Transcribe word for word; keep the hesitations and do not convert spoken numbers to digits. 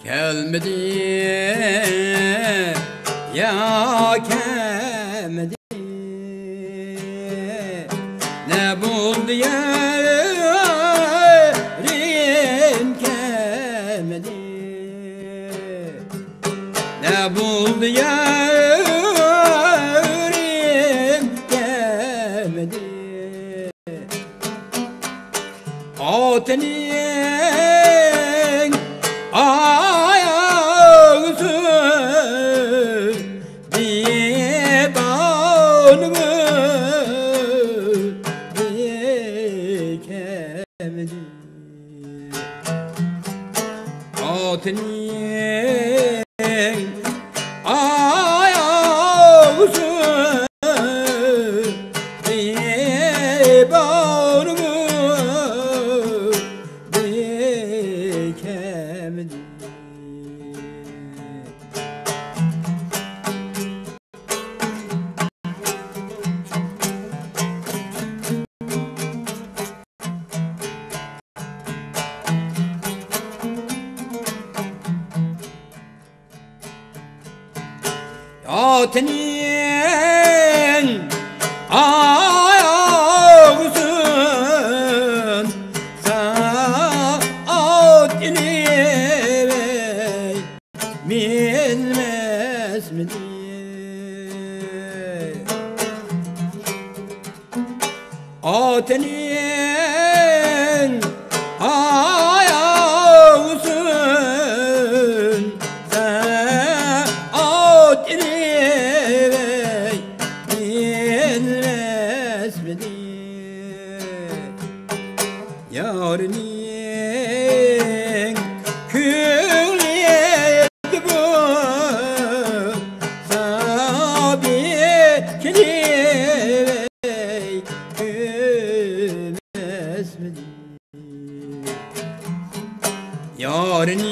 كەلمىدى، يا كەلمىدى. نە بولدى يارىم كەلمىدى. نە بولدى يارىم كەلمىدى. خوتۇننىڭ ئاياغى سۈيدى بارمۇ بىكەمدى. خوتۇننىڭ ئاياغى سۈيدى بارمۇ بىكەمدى. خوتۇننىڭ ئاياغى سۈيدى سائەت ئېلىۋەي مىنمەسمىدى. خوتۇننىڭ ئاياغى سۈيدى سائەت ئېلىۋەي مىنمەسمىدى. يارنىڭ كۆڭلى بولسا بىكەمدى كۆيمەسمىدى. يارنىڭ